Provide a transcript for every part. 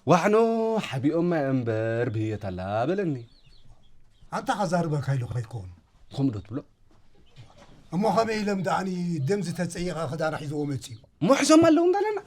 ዋሕኖ ሓቢኦማ እምበር ብህየት ኣላ በለኒ። ኣንታ ኸዛርበካ ኢሉ ከይከውን። ከምኡ ዶ ትብሎ? እሞ ኸመይ ኢሎም ደኣኒ ደም ዝተጸየቐ ክዳና ሒዝዎ መጺኡ? እሞ ሒዞም ኣለዉ እንዳለና።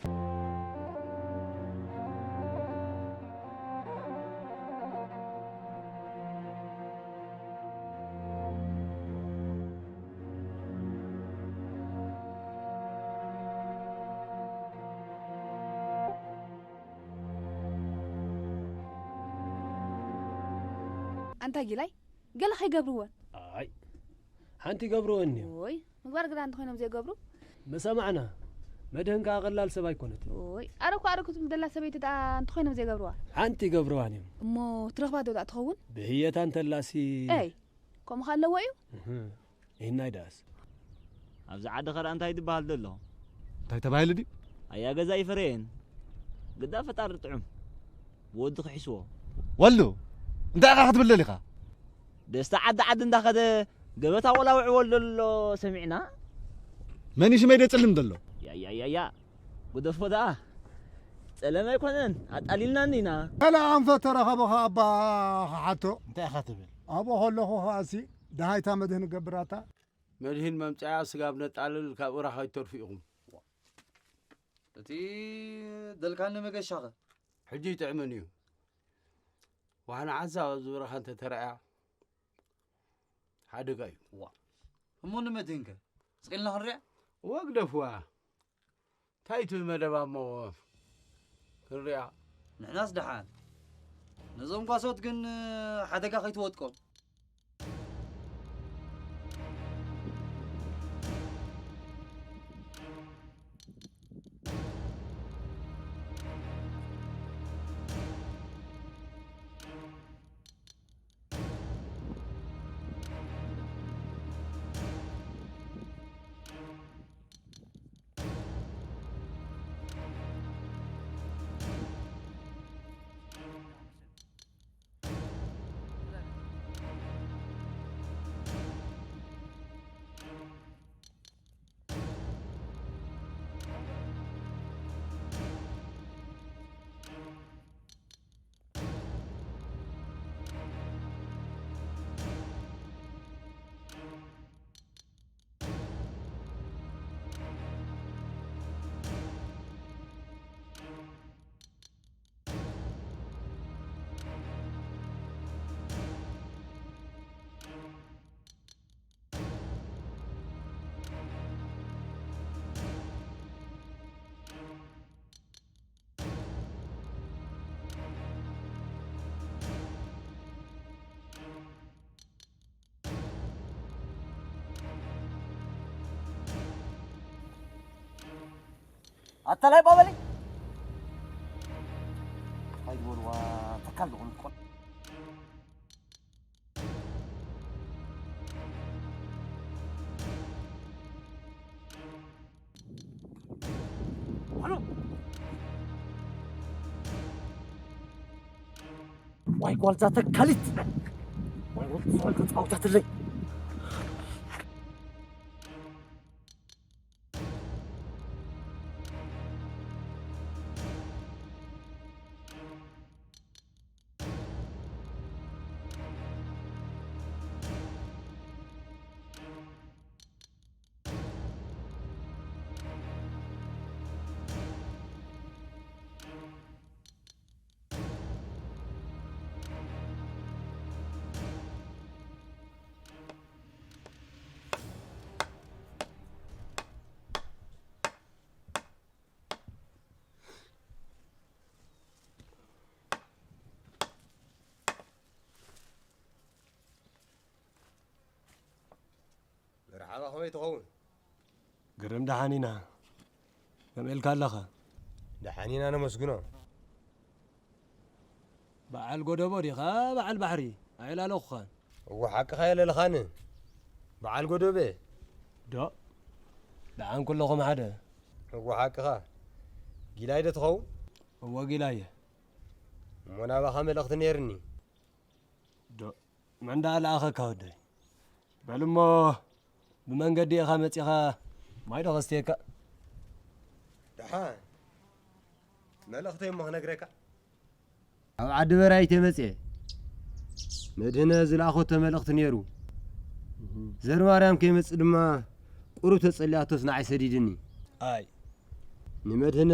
ኣንታ ጊላይ፣ ገለ ከይገብርወን። ኣይ፣ ሓንቲ ይገብርወን እዮም። ኦይ፣ ምግባር ግዳ እንተኾይኖም ዘይገብሩ? ምሰማዕና፣ መድህን ከኣ ቀላል ሰብ ኣይኮነትን። ኦይ፣ ኣረ እኮ ኣረ ክትብል ደላ ሰበይቲ ደኣ እንተኾይኖም ዘይገብርዋ? ሓንቲ ይገብርዋን እዮም። እሞ ትረኽባ ዶ ደኣ ትኸውን? ብህየታ እንተላሲ። ኤይ፣ ከምኡ ከ ኣለዎ እዩ? እህ፣ ይህናይ ደኣስ። ኣብዚ ዓዲ ኸ ደኣ እንታይ ዝበሃል ዘሎ? እንታይ ተባሂሉ ድዩ? ኣያ ገዛ ይፈረየን። ግዳ ፈጣሪ ጥዑም። ብወዲ ክሒስዎ። ወሉ፣ እንታይ ኢኻ ክትብል ደሊኻ? ደስታ ዓዲ ዓዲ እንዳኸደ ገበታ ወላውዕዎ ዘሎ ሰሚዕና። መን እዩ ሽመይ ደጽልም ዘሎ? ያያያያ፣ ግደፎ ደኣ። ጸለመ ኣይኮነን፣ ኣጣሊልናኒ ኢና። ገለ ኣንፈት ተረኸበ ኸኣ ኣባ ክሓቶ። እንታይ ኢኻ ትብል? ኣብኡ ከለኹ ኸኣሲ፣ ደሃይታ መድህን ገብራታ። መድህን መምጽኣያ ስጋብ ነጣልል ካብ እራኽ ኣይትተርፉ ኢኹም። እቲ ደልካኒ መገሻኸ? ሕጂ ይጥዕምን እዩ። ዋሕና ሓንሳብ ኣብዚ በረኻ እንተ ተራእያ፣ ሓደጋ እዩ። ዋ። እሞ ንመድህንከ? ስቕ ኢልና ክንሪኣ? እወ ግደፍዋ። እንታይ እቲ መደባ እሞ ክንሪኣ? ንሕናስ ደሓን። ነዞም ጓሶት ግን ሓደጋ ከይትወድቆም። ኣታላይ ባበሊ። እንታይ ዝበልዋ ተካል ዝኾኑ ትኾን? ኣሎ። ዋይ ጓልዛ ተካሊት። ዋይ ጓልዛ ተጻውታትለይ። መርሓባ፣ ከመይ ትኸውን? ግርም፣ ደሓን ኢና። ከመይ ኢልካ ኣለኻ? ደሓን ኢና ነመስግኖ። በዓል ጎደቦ ዲኻ በዓል ባሕሪ? ኣይላለኹኻን። እወ፣ ሓቅኻ የለልኻን። በዓል ጎደቤ። ዶ? ደሓን ኩለኹም ሓደ። እወ፣ ሓቅኻ። ጊላይ ዶ ትኸውን? እወ፣ ጊላየ። እሞ ናባኻ መልእኽቲ ነይርኒ። ዶ? መን ደኣ ለኣኸካ ወደይ? በል እሞ ብመንገዲ ኢኻ መጺኻ ማይ ዶ ከስትየካ? ደሓን። መልእኽተይ እሞ ክነግረካ። ኣብ ዓዲ በራይ ተመጽኤ መድህነ ዝለኣኾቶ መልእኽቲ ነይሩ። ዘርማርያም ከይመጽእ ድማ ቁሩብ ተጸሊኣቶስ ንዓይ ሰዲድኒ። ኣይ። ንመድህነ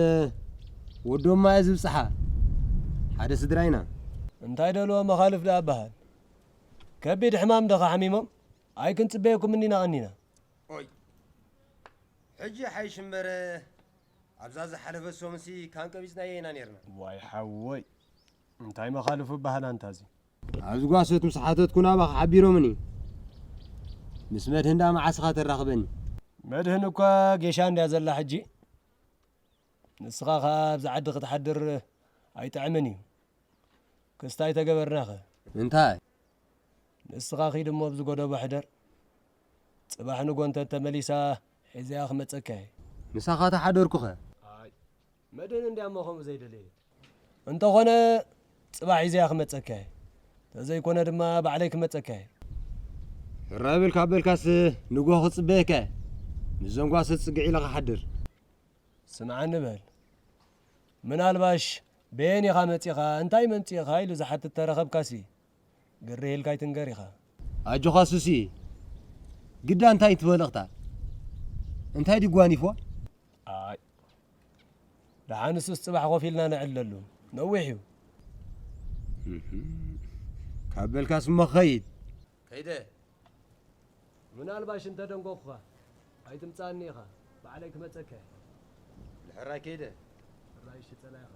ወዶማ እየ ዝብጽሓ። ሓደ ስድራ ኢና። እንታይ ደልዎ መኻልፍ ደኣ በሃል? ከቢድ ሕማም ዶ ሓሚሞም? ኣይ ክንጽበየኩም እንዲና ቀኒና። ኦይ። ሕጂ ሓይሽ እምበር ኣብዛ ዝሓለፈት ሰሙንሲ ካንቀቢጽናዮ ኢና ነርና። ዋይ ሓወይ። እንታይ መኻልፉ በሃል ኣንታ እዚ? ኣብዚ ጓሶት ምስ ሓተትኩ ናባኻ ሓቢሮምኒ። ምስ መድህን ደኣ መዓስ ኢኻ ተራኽበኒ? መድህን እኳ ጌሻ እንድያ ዘላ ሕጂ። ንስኻ ኸኣ ኣብዚ ዓዲ ክትሓድር ኣይጥዕምን እዩ። ክስታይ ተገበርናኸ? እንታይ? ንስኻ ኺድ እሞ ኣብዚ ጎደቦ ሕደር። ጽባሕ ንጎ እንተ ተመሊሳ ሒዘያ ክመጸካ እየ። ምሳኻ ተሓደርኩኸ? ኣይ፣ መድህን እንድያ እሞ ከምኡ ዘይደለየ። እንተኾነ ጽባሕ ሒዘያ ክመጸካ እየ። ተዘይኮነ ድማ ባዕለይ ክመጸካ እየ። ሕራይ በልካ በልካስ ንጎ ክጽበየካ እየ። ምስ ዘንጓሰ ጽግዕ ኢለ ክሓድር። ስምዓኒ በል። ምናልባሽ በየን ኢኻ መጺኻ፣ እንታይ መምጺእኻ ኢሉ ዝሓትት ተረኸብካሲ፣ ግርህ ኢልካ ኣይትንገር ኢኻ። ኣጆኻ ሱሲ፣ ግዳ እንታይ ትበልቕታ? እንታይ ድዩ ጓኒፍዋ? ኣይ፣ ደሓን ንሱስ ጽባሕ ኮፍ ኢልና ነዕልለሉ። ነዊሕ እዩ። እህ፣ ካብ በልካስ እሞ ኸይድ። ከይደ። ምናልባሽ እንተ ደንጎኹኻ፣ ኣይትምጻእኒ ኢኻ። ባዕለይ ክመጸካ እየ። ንሕራይ ከይደ። ሕራይ እሺ፣ ጸላኢኻ።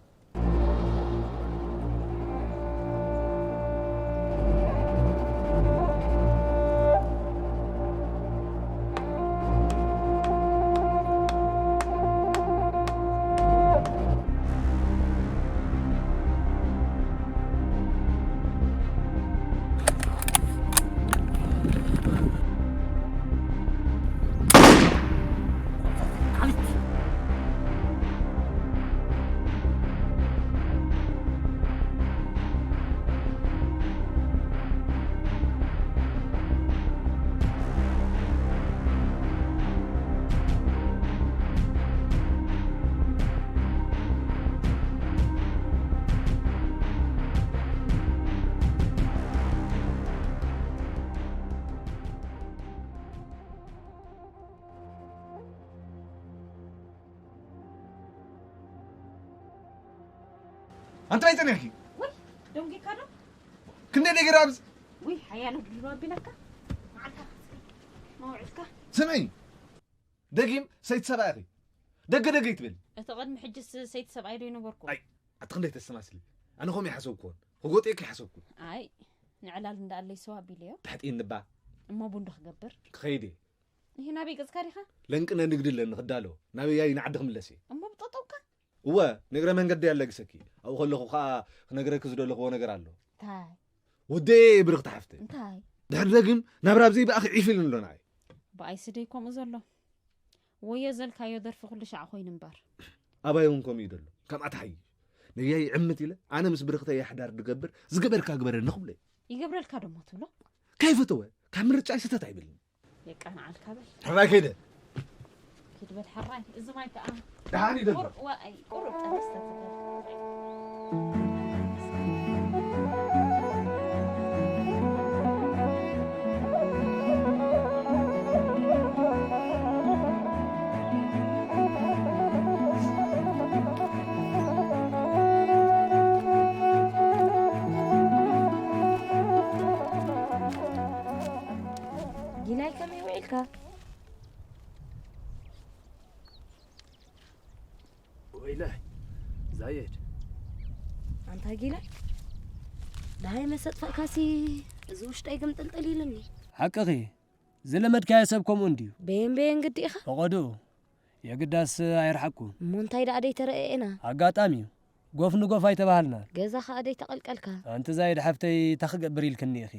ኣንታይ ጸኒሕኪ? ወይ፣ ደንጊካ ዶ? ክንደይ ደጊራ ኣብዚ? ውይ፣ ሓያሎ ድልዋ ኣቢለካ። መዓልታ ክትስከ መውዕልካ። ስምዒ፣ ደጊም ሰይቲ ሰብኣይ ኢኺ። ደገ ደገ ይትበሊ። እቲ ቅድሚ ሕጅስ ሰይቲ ሰብኣይ ዶ ይነበርኩ? ኣይ፣ ኣቲ ክንደይ ተስተማስሊ። ኣነ ከምኡ ይሓሰብኩዎን። ክጎጥየኪ ይሓሰብኩ። ኣይ፣ ንዕላል እንዳኣለይ ሰው ኣቢለዮ። ትሕጥይኒ እባ። እሞ ቡን ዶ ክገብር? ክኸይድ እየ። ይሄ ናበይ ገጽካ ዲኻ? ለንቅነ ንግዲ ኣለኒ ክዳሎ። ናበይ ንዓዲ ክምለስ እየ። እሞ ብጠጠውካ? እወ፣ ንእግረ መንገዲ ኣለግሰኪ። ኣብኡ ከለኹ ኸኣ ክነግረኪ ዝደለኽዎ ነገር ኣሎ። እንታይ? ወደየ ብርኽቲ ሓፍተይ። እንታይ? ድሕሪ ደጊም ናብራ ብዘይ ብኣኺ ዒፍ ኢሉኒ ኣሎ ንዓይ። ብኣይ ስደይ ከምኡ ዘሎ። ወዮ ዘልካዮ ደርፊ ኩሉ ሻዕ ኮይኑ እምበር። ኣባይ እውን ከምኡ እዩ ዘሎ። ከምኣ ትሓይሽ። ነያይ ዕምት ኢለ፣ ኣነ ምስ ብርኽተይ እየ ሓዳር ድገብር፣ ዝገበርካ ግበረኒ ክብሎ እዩ። ይገብረልካ ዶ እሞ ትብሎ? ከይፈተወ፣ ካብ ምርጫይ ስተት ኣይብልን። የቃንዓልካ በል። ሕራይ ከይደ። ኪድ በል ሕራይ። እዚ ማይ ከኣ ደሓን እዩ ደሎ። ቁሩብ ዋኣይ፣ ቁሩብ ጠበስ ተትብል። ጊላይ ከመይ ውዒልካ? ወይለይ ዛየድ። ኣንታ ጊላይ፣ ደሃይ መሰጥፋእካሲ እዚ ውሽጠይ ግምጥልጥል ኢሉኒ። ሓቅኺ፣ ዝለመድካዮ ሰብ ከምኡ እንድዩ። በየን በየን ግዲ ኢኻ? ፈቐድኡ፣ የግዳስ ኣይርሓቅኩን። እሞ እንታይ ደኣ ደይተረኣኤና? ኣጋጣሚ እዩ። ጎፍ ንጎፍ ኣይተባሃልናን። ገዛ ኸኣ ደይተቐልቀልካ? ኣንቲ ዛየድ ሓፍተይ፣ እንታይ ክገብር ኢልክኒ ኢኺ?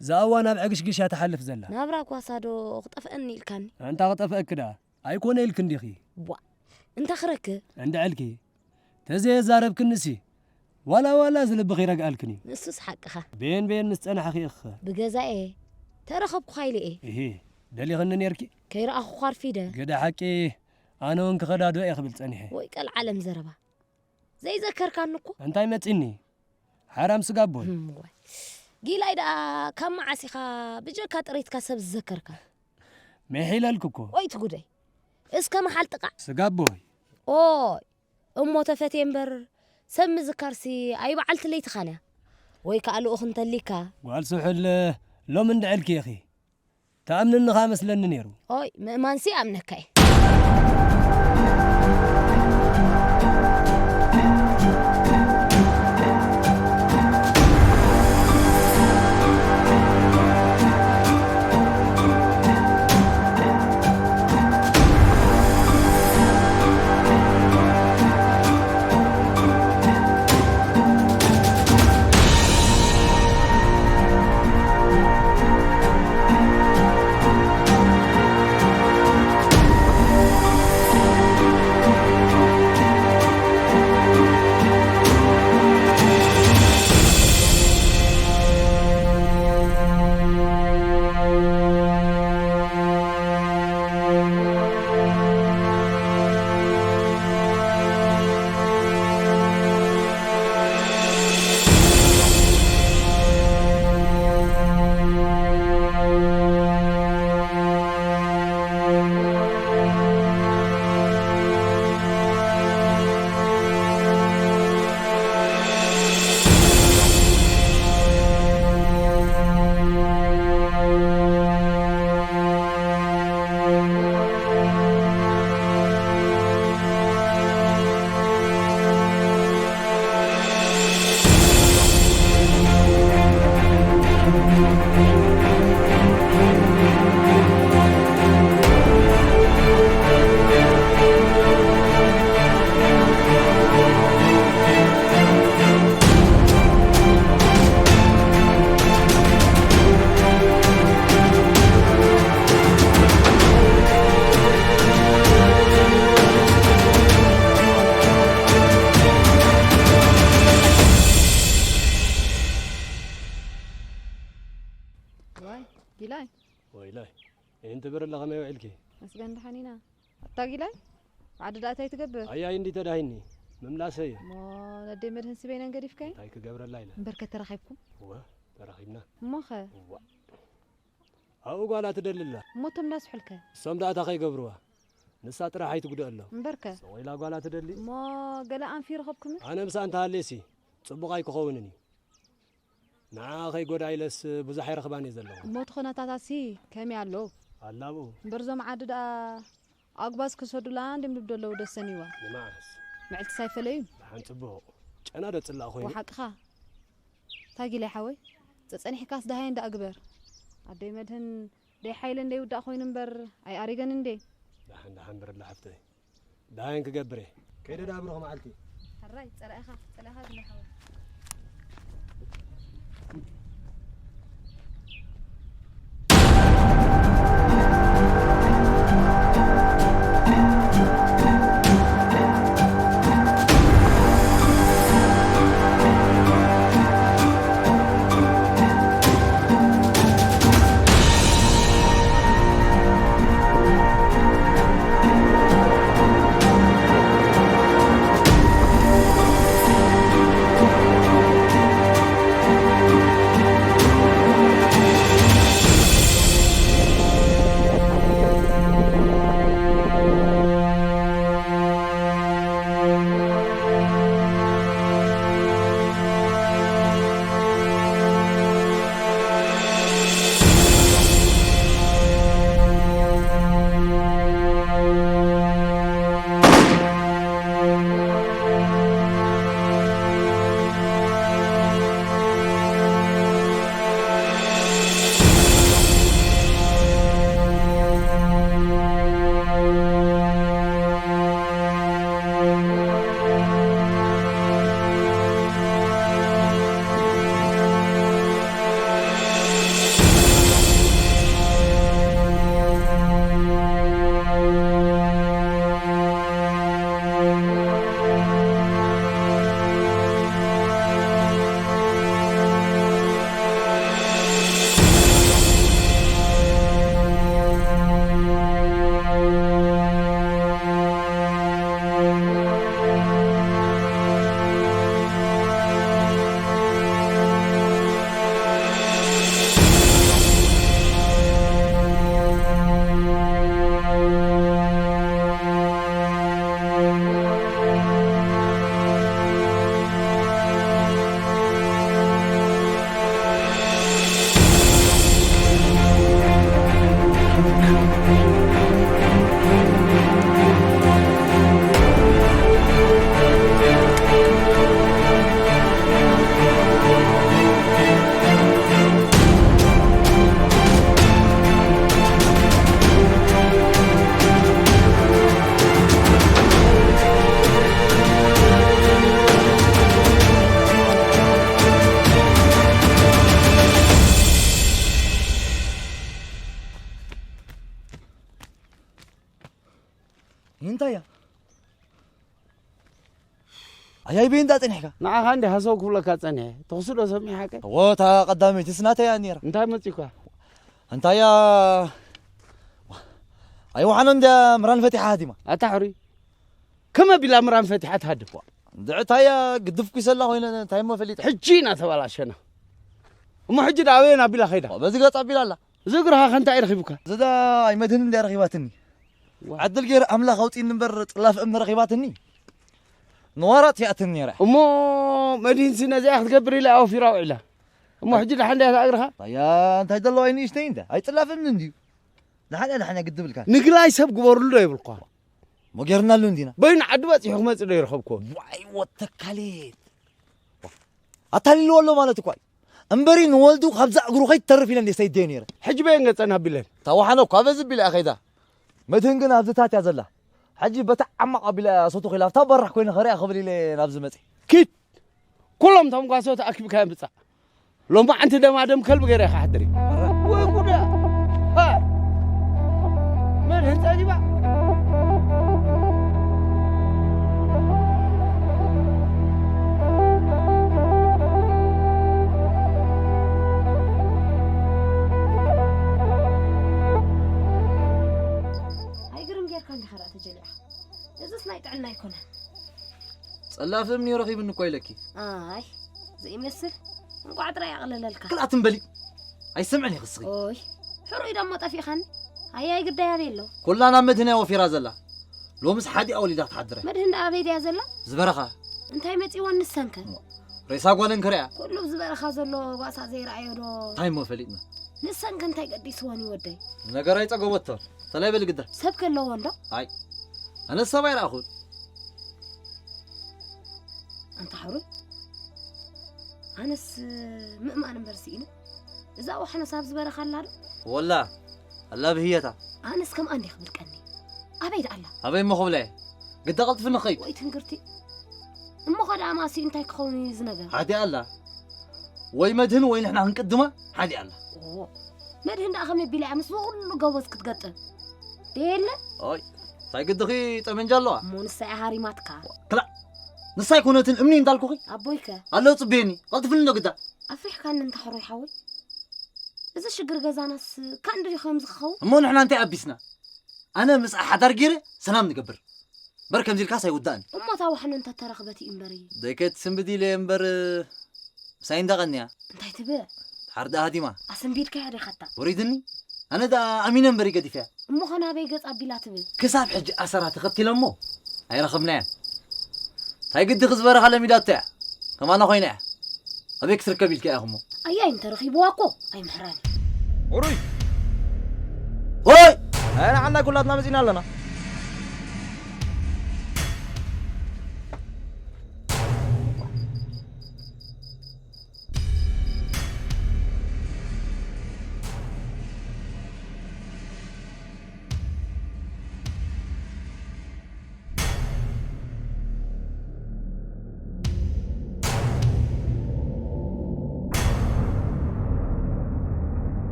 እዛ እዋን ኣብ ዕግሽግሽ እያ ትሓልፍ ዘላ። ናብራ ጓሳ ዶ ክጠፍአኒ ኢልካኒ? ኣንታ ክጠፍአኪ ደኣ ኣይኮነ ኢልኪ እንዲኺ። ቧ! እንታ ክረክብ? እንድዕልኪ ተዘየዛረብክንሲ ዋላ ዋላ እዚ ልብኺ ይረግኣልክን እዩ። ንሱስ ሓቅኻ። በየን በየን ምስ ጸናሕኺ ኢኺ። ብገዛኤ ተረኸብኩኻ ኢለ እየ። እሂ፣ ደሊኽኒ ኔርኪ? ከይረኣኹኻ ኣርፊደ። ግደ ሓቂ፣ ኣነ እውን ክኸዳ ዶ እየ ክብል ጸኒሐ። ወይ ቀልዓለም ዘረባ። ዘይዘከርካኒ እኮ። እንታይ መጺኒ? ሓራም ስጋ ኣቦይ። እም፣ ዋይ። ጊላይ ደኣ ካብ መዓስ ኢኻ ብጀካ ጥሪትካ ሰብ ዝዘከርካ? ሚሕ ኢለልኩ እኮ። ኦይ፣ እቲ ጉደይ። እስከ መሓል ጥቃዕ። ስጋ ኣቦይ። ኦይ፣ እሞ ተፈትየ እምበር ሰብ ምዝካርሲ ኣይበዓልቲ ለይትኻን እያ። ወይ ከኣ ልኡኽ እንተሊካ። ጓል ስሑል፣ ሎም እንድዕልኪ ኢኺ። ትኣምንኒ ኸኣ መስለኒ ነይሩ። ኦይ፣ ምእማንሲ ይኣምነካ እየ። ዋይ፣ ጊላይ። ወይላይ፣ እንት ብርለ ከመይ ውዒልኪ? መስገን ደሓን ኢና። ኣታ ጊላይ፣ ብዓዲ ደኣ እንታይ ትገብር? ኣያይ እንዲ ተዳሂኒ፣ ምምላሰይ እየ። እሞ ነደይ መድህን ስበይነን ገዲፍካይ? እንታይ ክገብረላ ኢለ? እምበር ከተራኺብኩም? እወ፣ ተራኺብና። እሞኸ? እዋ። ኣብኡ ጓላ ትደሊ ኣላ። እሞ እቶም እንዳስሑልከ? እሶም ደኣ እታ ከይገብርዋ። ንሳ ጥራሕ ኣይትጉድኣሎም። እምበርከ? ሰው ኢላ ጓላ ትደሊ? እሞ ገለ ኣንፊ ይረኸብኩምስ? ኣነ ምሳኣ እንተሃልየሲ፣ ጽቡቕ ኣይክኸውንን እዩ። ንዓኣ ከይጎድኣ ኢለስ ብዙሕ ኣይረኽባን እየ ዘለኹ። እሞ እቲ ኩነታታሲ ከመይ ኣሎ? ኣላ ኣብኡ። እምበር እዞም ዓዲ ደኣ ኣጉባዝ ክሰዱላ እንድም ልብዶ ኣለዉ ደሰንይዋ። ንመዓስ? ምዕልትስ ኣይፈለዩን። ደሓን ጽቡቕ። ጨና ዶ ጽላእ ኮይኑ? ወሓቅኻ። ታጊላይ ሓወይ፣ ጸጸኒሕካስ ደሃይ እንዳ እግበር። ኣደይ መድህን ደይ ሓይለ እንደይ ውዳእ ኮይኑ እምበር ኣይኣሪገን እንዴ። ደሓን ደሓን ብርላ ሓፍተይ። ደሃይን ክገብር እየ። ከይደ ደኣ ብሩኽ መዓልቲ። ሕራይ፣ ጸላኢኻ፣ ጸላኢኻ ግን ሓወይ። እንታይ እያ? ኣያይ በይ እንዳ ጸኒሕካ? ንዓኻ እንዲ ሃሰው ክብለካ ጸኒሐ። ተኹሲ ዶ ሰሚዕካ? እዎ፣ እታ ቀዳመይቲ ስናተይ እያ ነይራ። እንታይ መጺኳ? እንታይ እያ? ኣይወሓኖ እንድያ ምራን ፈቲሓ ሃዲማ። ኣታ ሕሩይ። ከመ ቢላ ምራን ፈቲሓ ትሃድም? ድዕታያ ግድፍ ኩሰላ ኮይነ እንታይ እሞ ፈሊጠ? ሕጂ ኢና ተባላሸና። እሞ ሕጂ ደኣ ኣበየን ኣቢላ ከይዳ? በዚ ገጻ ኣቢላ ኣላ። እዚ እግርኻ ከ እንታይ ረኺቡካ? እዚ ዳ ኣይመድህን እንድያ ረኺባትኒ። ዋ። ዕድል ገይረ ኣምላኽ ኣውጺእኒ እምበር ጽላፍ እምኒ ረኺባትኒ። ንዋራ ኣጥፊኣትኒ ነይራ። እሞ መድህንሲ ነዚኣ ክትገብር ኢላ ኣወፊራ ውዒላ። እሞ ሕጂ ደሓን ድያ እታ እግርኻ? ኣያ እንታይ ዘለዋ ንእሽተይ እንደ ኣይጽላፍ እምኒ እንድዩ። ደሓን እያ፣ ደሓን እያ ግድብ ኢልካ። ንግላይ ሰብ ግበሩሉ ዶ ይብልኳ? እሞ ጌርናሉ እንዲና። በይኑ ዓዲ በጺሑ ክመጽእ ዶ ይረኸብኩዎ? ዋይ ወተካሌት። ኣታሊልዎ ኣሎ ማለት እኳ እዩ። እምበሪ ንወልዱ ካብዛ እግሩ ከይትተርፍ ኢለ እንደ ሰይደዮ ነይረ። ሕጂ በየን ገጸን ኣቢለን? ታዋሓነ እኳ በዚ ቢላ እያ ከይዳ። መድህን ግን ኣብዚ ታት እያ ዘላ። ሕጂ በታ ዓማቕ ኣቢላ እያ ሰቱኽ ኢላ ኣብታ በራሕ ኮይነ ከሪኣ ክብል ኢለ ናብዚ መጽእ። ኪድ! ኩሎም እቶም ጓሶት ኣኪብካ ምጻእ። ሎማዓንቲ ደማ ደም ከልቢ ገይረ ክሓድር እዩ። ወይ ጉዳ! ሃ! መድህን ጸጊባ! ኣይግርም ጌርካ እንዲኻ ደኣ ተጀሊዕኻ። እዝስ ናይ ጥዕና ኣይኮነን። ጸላፊ እምኒ ረኺብኒ እኮ ኢለኪ። ኣይ ዘይመስል። እንቋዕ ጥራይ ኣቕለለልካ። ክልኣት እምበሊ። ኣይሰምዕን ይኽስኺ። ኦይ፣ ሕሩይ ደሞ ጠፊእኻኒ። ኣያይ ግዳይ ኣበይ ኣሎ? ኩላ ናብ መድህን እያ ወፊራ ዘላ። ሎምስ ሓዲኣ ወሊዳ ክትሓድረ። መድህን ደኣ ኣበይ ድያ ዘላ? ዝበረኻ። እንታይ መጺእዋ ንሰንከ? እሞ፣ ሬሳ ጓለን ክሪኣ። ኩሉ ብዝበረኻ ዘሎ ጓሳ ዘይረኣዮ ዶ? እንታይ እሞ ፈሊጥና? ንሰንከ እንታይ ገዲስወን እዩ ወደይ? ነገር ኣይጸገበቶን። ተላይ በሊ ግዳ። ሰብ ከለዎ እንዶ? ኣይ፣ ኣነ ሰብ ኣይረኣኹን። ኣንታ ሕሩይ፣ ኣነስ ምእማን እምበር ስኢነ። እዛ ዋሕኖስ ኣብዚ በረኻ ኣላ ዶ? ወላ፣ ኣላ ብህየታ። ኣነስ ከምኣ እንዲ ክብል ቀኒ። ኣበይ ደኣ ኣላ? ኣበይ እሞ ክብላ እየ? ግዳ ቀልጥፊ ንኸይድ። ወይ ትንግርቲ። እሞ ኸ ደኣ ማእሲ እንታይ ክኸውን እዩ እዚ ነገር? ሓዲኣ ኣላ። ወይ መድህን ወይ ንሕና ክንቅድማ ሓዲኣ ኣላ። ኦ፣ መድህን ደኣ ከመይ ቢላ እያ ምስ ኩሉ ገቦዝ ክትገጥም? ደየለ? ኦይ፣ እንታይ ግድኺ ጠመንጃ ኣለዋ? እሞ ንሳ እያ ሃሪማትካ። ክላእ፣ ንሳ ኣይኮነትን እምኒ እንዳልኩኺ። ኣቦይከ? ኣለዉ ጽበየኒ፣ ቀልጥፍኒ እንዶ ግዳ። ኣፍሪሕካኒ እንታ ሕሩይ ሓወይ። እዚ ሽግር ገዛናስ ካን ድዩ ከምዚ ክኸውን? እሞ ንሕና እንታይ ኣቢስና? ኣነ ምስኣ ሓዳር ገይረ ሰላም ንገብር። በር ከምዚ ኢልካስ ኣይውዳእን። እሞ እታ ዋሕኖ እንተተረኽበት እዩ እምበር እዩ። ደይከት ስንብድ ኢለ እምበር፣ ምሳይ እንዳቐንያ። እንታይ ትብል? ድሓር ደኣ ሃዲማ። ኣሰንቢድካያ ዲኻታ? ወሪድኒ? ኣነ ደኣ ኣሚነ እምበር ይገዲፍያ። እሞ ኸ ናበይ ገጽ ኣቢላ ትብል? ክሳብ ሕጂ ኣሰራ ተኸቲለ እሞ ኣይረኸብናያን። እንታይ ግዲ ክዝበረኻ ለሚዳቶ እያ። ከማና ኮይና እያ። ኣበይ ክትርከብ ኢልካ ኢኹሞ? ኣያይ እንተረኺብዋ እኮ ኣይምሕራን። ውሩይ! ሆይ! ኣይ ንዓና ኩላትና መጺና ኣለና።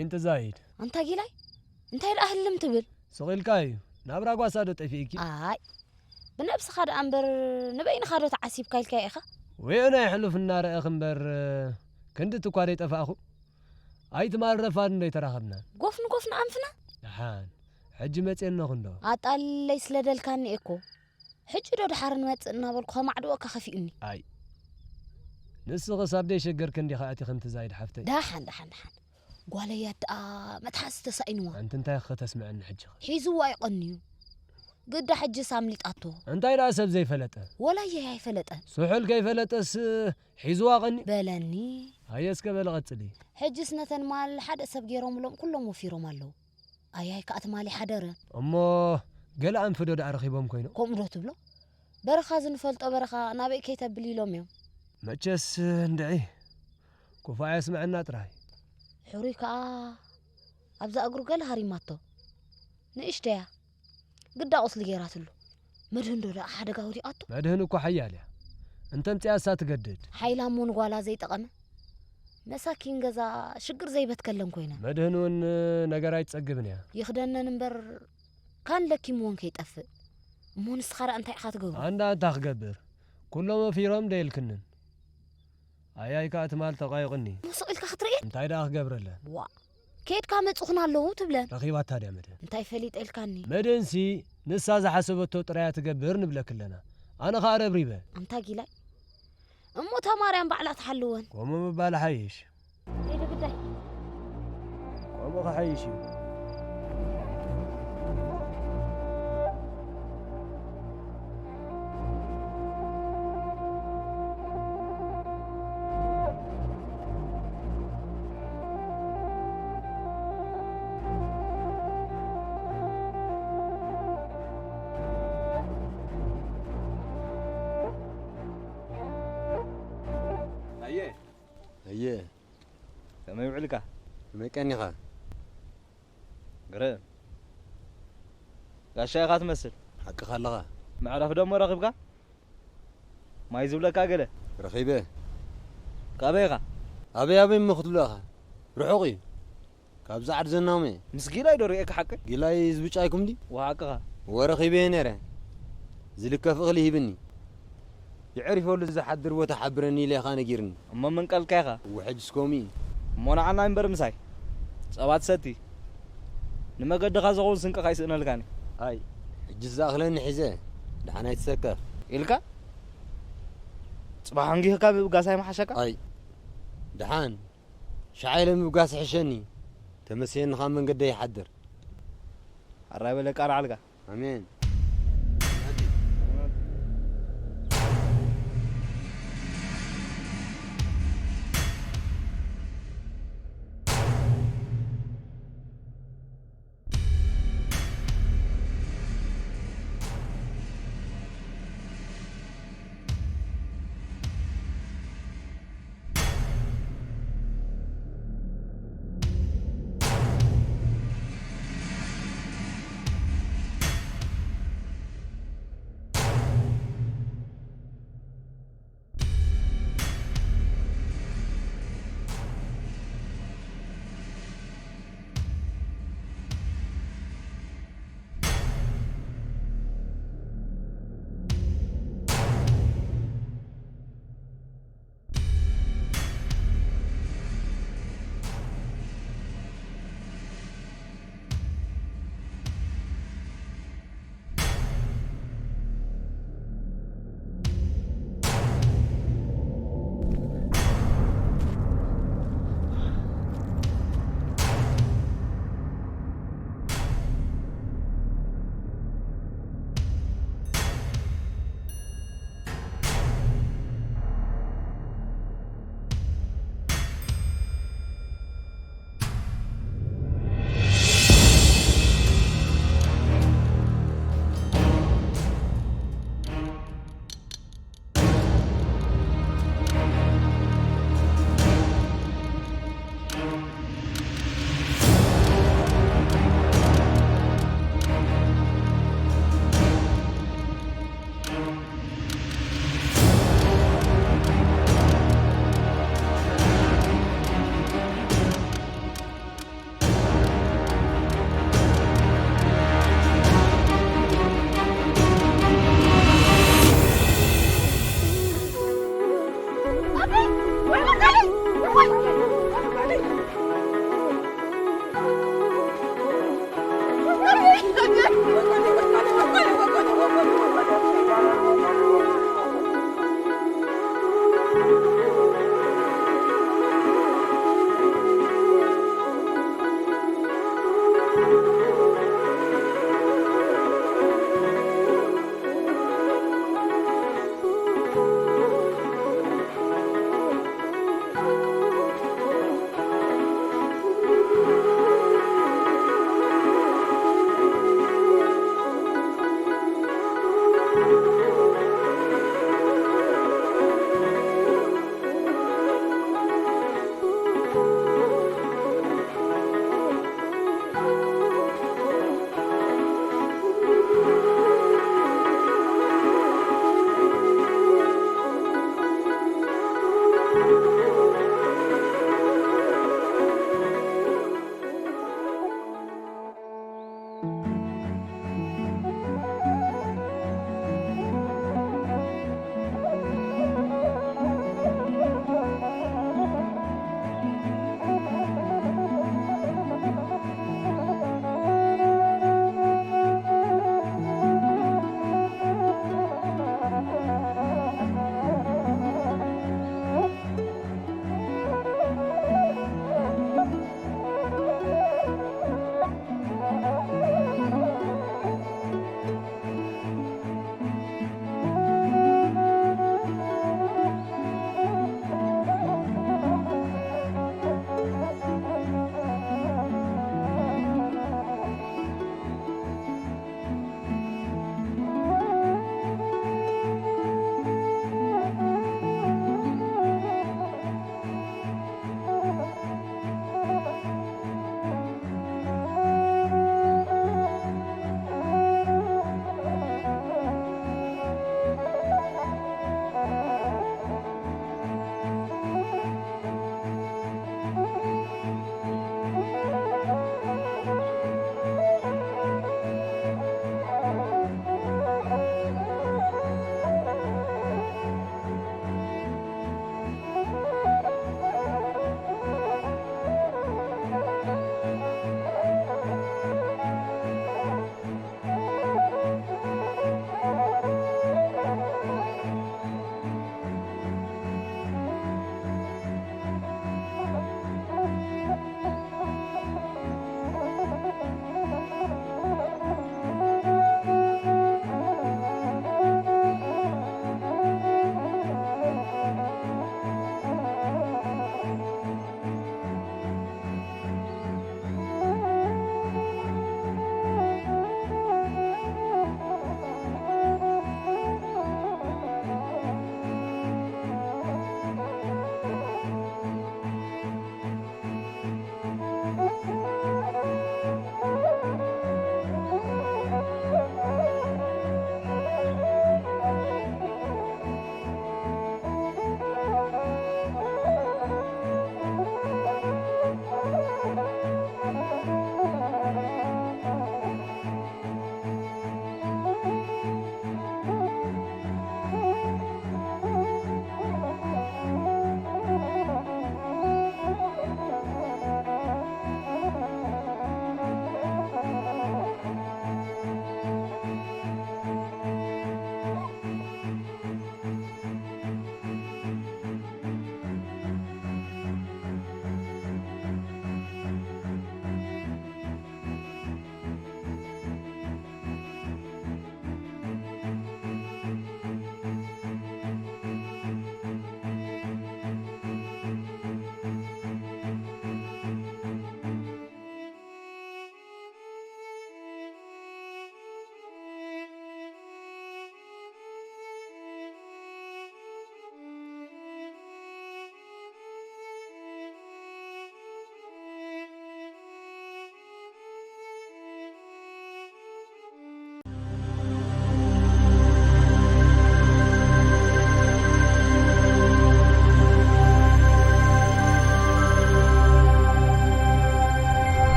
እንተ ዛይድ። ኣንታ ጊላይ፣ እንታይ ደኣ ህልም ትብል? ስቕ ኢልካ እዩ። ናብራ ጓሳ ዶ ጠፊእኪ? ኣይ፣ ብነብስኻ ደኣ እምበር ንበይንኻ ዶ ተዓሲብካ ኢልካዮ ኢኻ? ወዮ ናይ ሕሉፍ እናረኣኽ እምበር፣ ክንድቲ እኳ ደይጠፋእኹ። ኣይትማል ረፋድ እንዶ ኣይተራኸብናን። ጎፍ ንጎፍ ንኣንፍና? ደሓን፣ ሕጂ መጽየ እነኹ እንዶ። ኣጣልለይ ስለ ደልካኒ እኮ። ሕጂ ዶ ደሓር ንመጽእ እናበልኩ ከማዕድወካ ከፊኡኒ። ኣይ፣ ንስኽስ ኣብ ደይሸገር ክንዲኻ ኣቲኺ እንቲ ዛይድ ሓፍተይ። ደሓን፣ ደሓን፣ ደሓን። ጓለይ ኣደኣ መትሓዚ ተሳኢንዋ። ኣንቲ እንታይ ከተስምዐኒ ሕጂ ኸ? ሒዝዋ ይቐንዩ። ግዳ ሕጅስ ኣምሊጣቶ። እንታይ ደኣ ሰብ ዘይፈለጠ? ወላ ኣየይ ኣይፈለጠን። ስሑል ከይፈለጠስ ሒዝዋ ቀንዩ? በለኒ። ኣየ እስከ በሊ ቀጽሊ። ሕጅስ ነተን ማል ሓደ ሰብ ገይሮምሎም ኩሎም ወፊሮም ኣለዉ። ኣያይ ከኣ ትማሊ ሓደረ። እሞ ገለ ኣንፍዶ ደኣ ረኺቦም ኮይኖም? ከምኡ ዶ ትብሎ? በረኻ ዝንፈልጦ በረኻ ናበይ ከይተብል ኢሎም እዮም። መቸስ እንድዒ ክፉእ ኣየስምዐና ጥራይ። ሕሩይ ከኣ ኣብዛ እግሩ ገለ ሃሪማቶ። ንእሽተያ ግዳ ቁስሊ ገይራትሉ። መድህን ዶ ደኣ ሓደጋ ወዲቓቶ? መድህን እኮ ሓያል እያ። እንተምጽኣሳ ትገድድ። ሓይላ እሞ ንጓላ ዘይጠቐመ። መሳኪን ገዛ ሽግር ዘይበትከለን ኮይነን። መድህን እውን ነገር ኣይትጸግብን እያ። ይኽደነን እምበር ካን ለኪምዎን ከይጠፍእ። እሞ ንስኻ ደኣ እንታይ ኢኻ ትገብሮ? ኣንዳ እንታይ ክገብር? ኩሎም ኣፊሮም ዶ ኢልክንን? ኣያይ ከኣ ትማል ተቓይቕኒ። እሞ ስቕ ኢልካ ክትርኢ? እንታይ ደኣ ክገብረለን? ዋ፣ ከይድካ መጽኹን ኣለዉ ትብለን። ረኺባታ ድያ መድህን? እንታይ ፈሊጠ ኢልካኒ? መድህንሲ ንሳ ዝሓሰበቶ ጥራያ ትገብር ንብለኪ ኣለና። ኣነ ኸኣ ረብሪበ። ኣንታ ጊላይ። እሞ እታ ማርያም ባዕላ ትሓልወን። ከምኡ ምባል ሓይሽ። ከይደ ግዳይ። ከምኡ ክሓይሽ እዩ። ኣየ። ኣየ። ከመይ ውዕልካ? ከመይ ቀኒኻ? ግርም። ጋሻ ኢኻ ትመስል። ሓቅኻ ኣለኻ። መዕረፊ ደሞ ረኺብካ? ማይ ዝብለካ ገለ? ረኺበ። ካበይ ኢኻ? ኣበይ ኣበይ እሞ ክትብሎ ኢኻ? ርሑቕ እዩ። ካብ ዛዕድ ዘናመ። ምስ ጊላይ ዶ ርእየካ ሓቂ? ጊላይ ዝብጫይኩም ዲ? ወሓቅኻ። ወረኺበ ነይረ። ዝልከፍ እኽሊ ሂብኒ። የዕሪፈሉ ዝሓድር ቦታ ሓብረኒ ኢለ ኢኻ ነጊርኒ። እሞ መንቀልካ ኢኻ? እወ፣ ሕጅስ ከምኡ እዩ። እሞ ንዓና እምበር ምሳይ። ጸባ ትሰቲ። ንመገድኻ ዝኸውን ስንቅኻ ይስእነልካኒ። ኣይ፣ ሕጅስ ዝኣኽለኒ ሒዘ። ደሓን ኣይትሰከፍ። ኢልካ? ጽባሕ ኣንጊህካ ምብጋስ ኣይመሓሸካ? ኣይ፣ ደሓን። ሸዓ ኢለ ምብጋስ ይሕሸኒ። ተመስየኒ ኻብ መንገደይ ይሓድር። ኣራይ በለ ቃል ዓልካ። ኣሜን።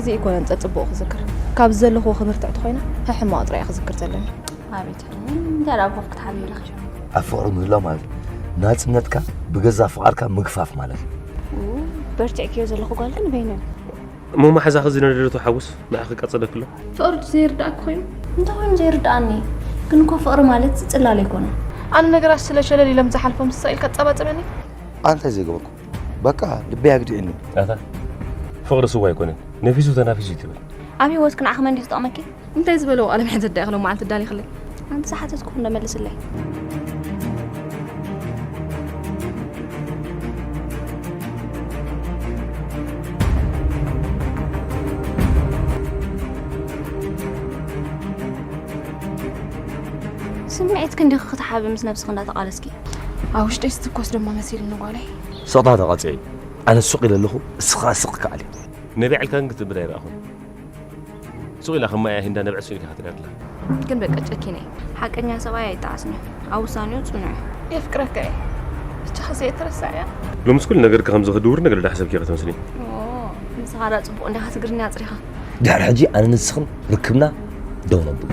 እዚ ኣይኮነን ጸጽቡቕ ክዝክር። ካብ ዘለኹ ክብርቲ ተኾይና ሕሕማቕ ጥራይ ክዝክር ዘለኒ። ኣቤት፣ እንዳ ኣቦ ክትሓብሪ ኢለኺ። ኣብ ፍቕሪ ምህላው ማለት ናጽነትካ ብገዛ ፍቓድካ ምግፋፍ ማለት እዩ። ኡ፣ በርቲዕክዮ ዘለኹ ጓል ግን በይነን። እሞ መሓዛኺ ዝነደደቶ ሓውስ ንዓኺ ቀጸለክሎ? ፍቕሪ ዘይርዳእኪ ኮይኑ? እንታይ ኮይኑ ዘይርዳእኒ? ግን እኮ ፍቕሪ ማለት ጽላል ኣይኮነን። ኣነ ነገራት ስለ ሸለል ኢሎም ዝሓልፎም ስቕ ኢልካ ትጸባጸበኒ? ኣንታይ ዘይገበርኩ? በቃ ልበይ ኣግዲእኒ። ኣታ ፍቕሪ ስዋ ኣይኮነን፣ ነፊሱ ተናፊሱ እዩ ትብል። ኣብ ህይወትኪ ንዓኺ መን ድዩ ዝጠቕመኪ? እንታይ ዝበለ ቃለ መሕትት ዳኣ ኢኺ ሎማዓንቲ ኣዳሊኽለይ? ኣንቲ ዝሓተትኩ እንዶ መልስለይ። ስምዒትኪ እንዲኺ ክትሓቢ ምስ ነብስኺ እንዳተቓለስኪ። ኣብ ውሽጠይ ዝትኮስ ደማ መሲልኒ ጓለይ። ስቕታ ተቐጽዒ። ኣነ ሱቕ ኢለ ኣለኹ፣ እስኻ ስቕ ከኣል እዩ። ነቢዐልካ ግን ክትብል ኣይረኣኹን። ሱቕ ኢላ ከም ማያ ሂንዳ ነብዐ ሱቕ ኢልካ ትሪኣ ኣላ። ግን በቃ ጨኪነ እየ። ሓቀኛ ሰብኣይ ኣይጠዓስን እዩ። ኣብ ውሳኔኡ ጽኑዕ እዩ። የፍቅረካ እየ። ብቻ ኸዚ ኣይትረሳዕያ። ሎምስ ኩሉ ነገርካ ከምዚ ክድውር ነገር ዳ ሓሰብኪ ኢኺ ትመስሊ። ኦ፣ ንስኻ ዳ ጽቡቕ እንዲኻ ትግርኛ ኣጽሪኻ። ድሕሪ ሕጂ ኣነ ንስኽን ርክብና ደው ነብሎ።